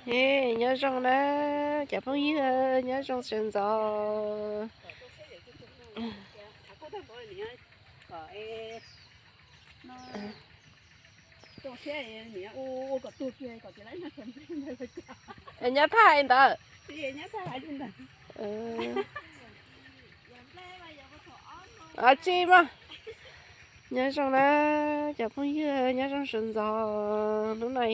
Nyob zoo na cov phooj ywg, nyob zoo sawv ntxov. Nyob thaj hais ntawd. Tsis mas. Nyob zoo na cov phooj ywg, nyob zoo sawv ntxov. Hnub no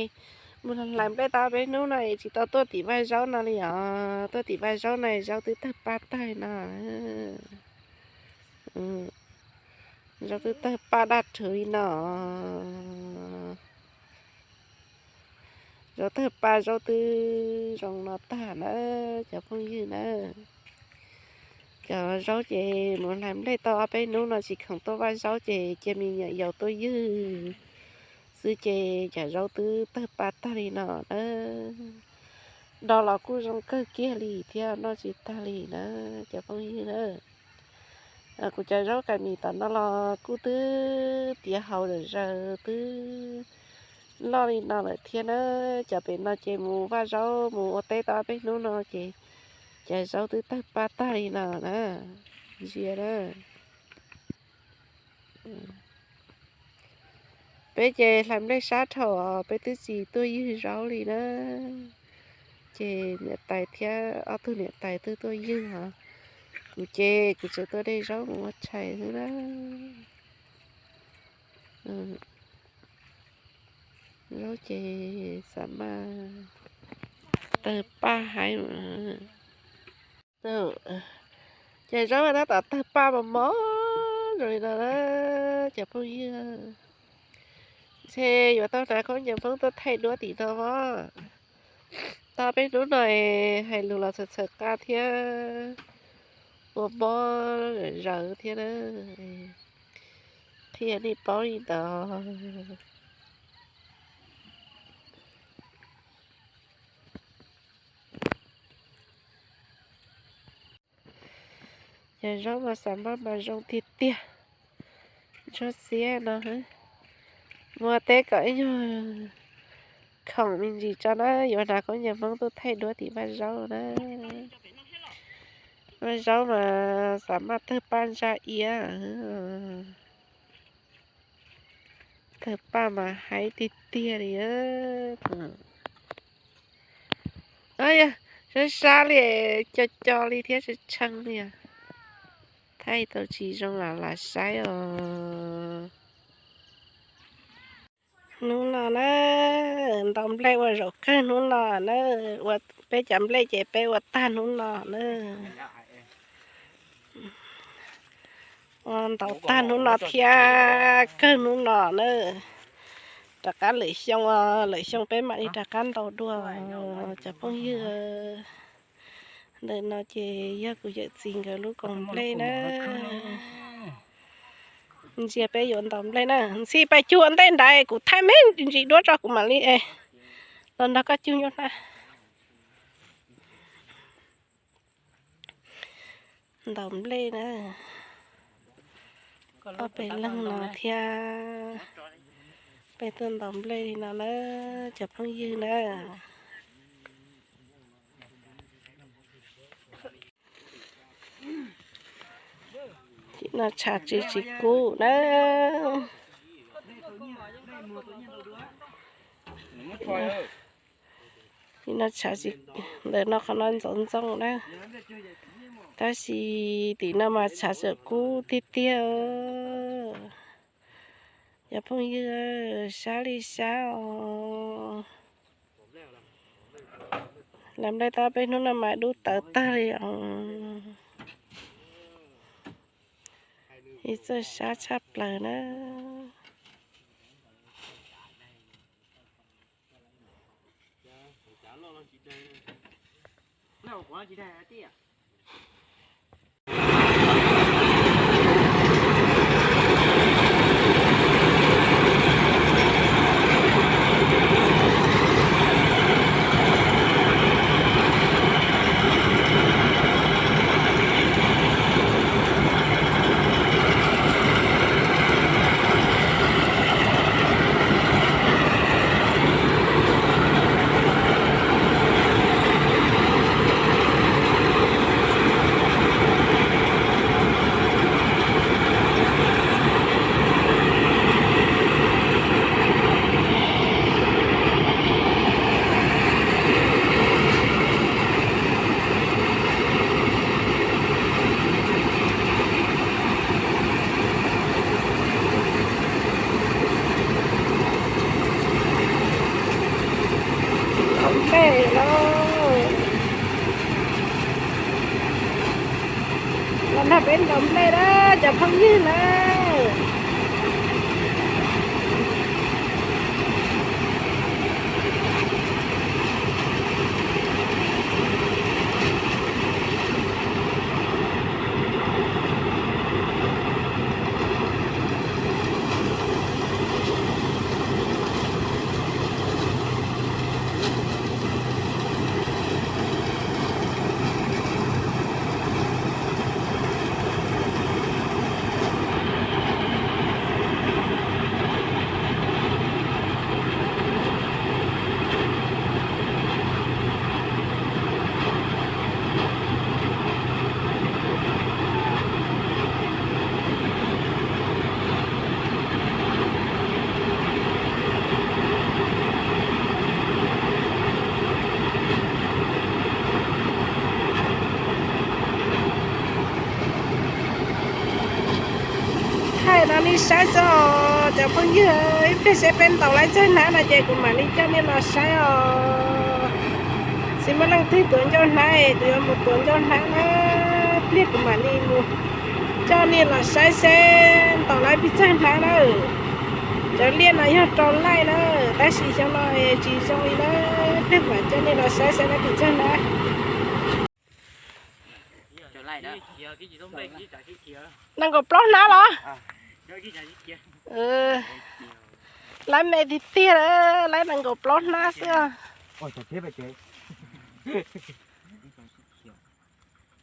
mus hlais nplej tau peb hnub no tsis tau tuaj tim vaj zaub no li os. Tuaj tim vaj zaub no zaub twb tawg paj tag no. Zaub twb tawg paj daj rhuv li no. Zaub tawg paj zaub twb zoo no tag na cov phooj ywg na. Cov zaub ces mus hlais nplej tau ob peb hnub no tsis khoom tuaj vaj zaub ces cia me nyuam yaus tuaj ywg xwb ces cov zaub twb tawg paj tag li no na. Do los kuj zoo kawg kiag li thiab noj tsis tag li na cov phooj ywg na. Kuv cov zaub kais mis tom no los kuj twb tiav haus zawm zaws twb loj li no lawm thiab na. Cov pem no ces mus vaj zaub mus ua teb tau peb hnub no ces cov zaub twb tawg paj tag li no na. Ntsia na. Peb ces hlais nplej sab dhau, peb twb tsis tuaj ywg zaub li na. Ces niam tais thiab ob tug niam tais twb tuaj ywg os. Kuv ces kuv tseem tuaj de zaub mus ua tshais xwb na. Zaub ces xav mas tawg paj haib. Ces zaub tab tom tawg paj mos mos zoo li no na cov phooj ywg. Ntshe yuav tau hnav khaub ncaws Hmoob tuaj thaij duab tim no os. Tau peb hnub no hais lus los txhawm txhawm qab thiab ua mob zawm zaws thiab na. Qhia nej paub li ntawd. Cov zaub mas xav mas mas zoo tiag tiag. Ntsuab xiab no, muaj teb kom ib nyuag khoom me ntsis tso na, yuav hnav khaub ncaws Hmoob tuaj thaij duab tim vaj zaub na. Vaj zaub mas xav mas tawg paj ntsa iab. Tawg paj mas haib tiag tiag li. Yog sab sab li, co co li thiab tshee tshee li. Thaij tau tsis zoo los lam saib os. Hnub no na, ntaus nplej ua zaum kawg hnub no na, ua peb cov nplej ces peb ua tag hnub no na. Ua ntaus tag hnub no thiab kawg hnub no na. Rov qab lwm xyoo, lwm xyoo peb mam li rov qab ntaus dua cov phooj ywg. Ntawm no ces yog kuv yawm txiv nkawd lub koom nplej na. Ntsia peb yuav ntaus nplej na, ntxhi pais cug ua ntej nrad kuv thaij me ntsis duab tso kuv mam li los nrog koj cug nyuj hnab. Ntaus nplej na, ob peb leeg no thiab peb tuaj ntaus nplej li no na, cov phooj ywg na. Tim no tshav tsis tsis kub na. Tim no tshav tsis, ntawm no qhov no ntxoov ntxoo na. Tab sis tim no mas tshav tseem kub tiag tiag. Cov phooj ywg, sab li sab os. Lam nplej tau peb hnub no mas dub tawv tag li os. Ib txoj sab tshaj plaws na. Nplej los, los nrog peb ntaus nplej na cov phooj ywg na. Thaij no nej saib xwb os cov phooj ywg, ib pliag seb peb ntaus laib txawg hnab no ces kuv mam li coj nej los saib os. Tsis muaj leej twg tuav ncauj hnab, kuv yuav mus tuav ncauj hnab na. Pliag kuv mam li mus coj nej los saib seb ntaus laib pes tsawg hnab na. Cov liaj no yog rau laij na, tab sis xyoo no tsis zoo li na. Pliag mam coj nej los saib seb laib pes tsawg hnab. Nees nkaum plaub hnab los? Laib me tiag tiag, laib nees nkaum plaub hnab xwb.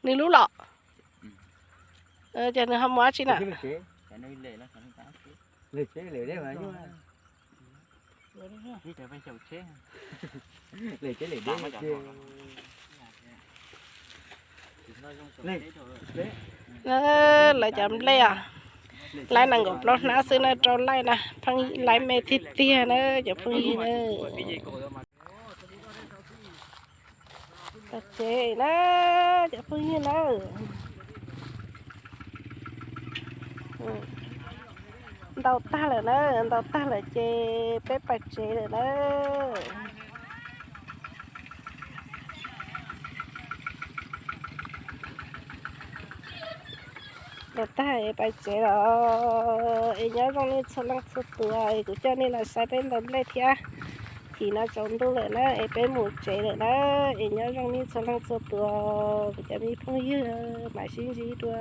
Nws lub los? Ces nws ho mus dab tsi na? Lawv cov nplej os, laib nees nkaum plaub hnab xwb na, rau laij na, pheej laib me tiag tiag na cov phooj ywg na. Pais tsev na cov phooj ywg na. Ntaus tag lawm na, ntaus tag lawm ces peb pais tsev lawm na. Ntaus tag es pais tsev los es nyob zoo nej txhua leej txhua tus es kuv coj nej los saib peb ntaus nplej thiab. Chim no tsaus ntuj lawm na es peb mus tsev lawm na, es nyob zoo nej txhua leej txhua tus, kuv cov me phooj ywg, mam sib ntsib dua.